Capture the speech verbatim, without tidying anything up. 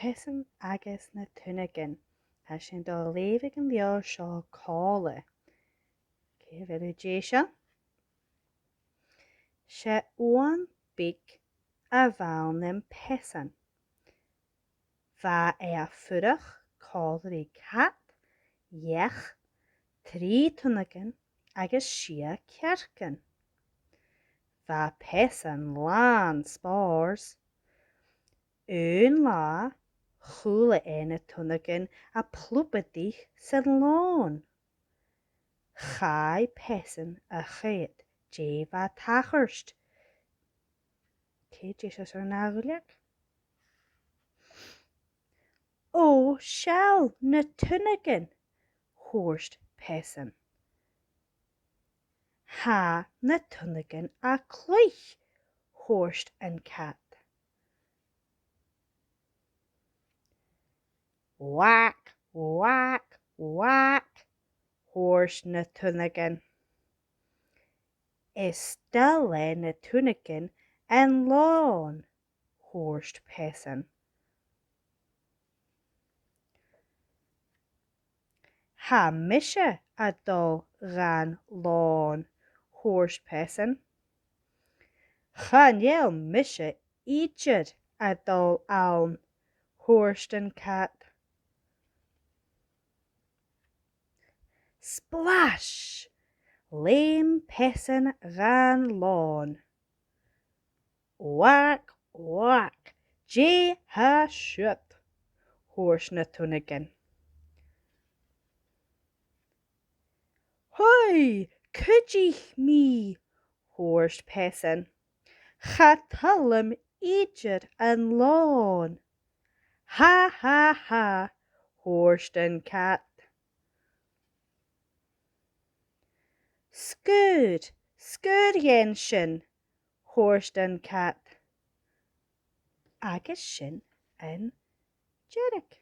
Peasan agus na Tunnagain. Tha sinn a' dol a leughadh an leabhar seo còmhla. Cò mheud a tha deiseil? 'S e uan beag a bh' ann am Peasan. Bha e a' fuireach còmhla ri cat, each, trì tunnagan agus sia cearcan. Bha Peasan làn spòrs. Aon latha, chuala e na tunnagan a' plubadaich san lòn. Chaidh Peasan a choimhead dè bha a' tachairt. Cò tha deiseil airson an ath dhuilleag? Ò, seall na tunnagan, thuirt Peasan. Tha na tunnagan a' cluich, thuirt an cat. Whack, whack, whack, thuirt na tunnagan. Is toil le na tunnagan an lòn, thuirt Peasan. Tha mise a' dol dhan lòn, thuirt Peasan. Chan eil mise idir a' dol ann, thuirt an cat. Splash! Leum Peasan dhan lòn. Whack, whack, dè tha siud? Thuirt na tunnagan. Hoi, cuidich mi, thuirt Peasan. Cha toil leam idir an lòn. Ha, ha, ha, thuirt an cat. Sguir, sguir dhen sin, thuirt an cat. Agus sin an deireadh.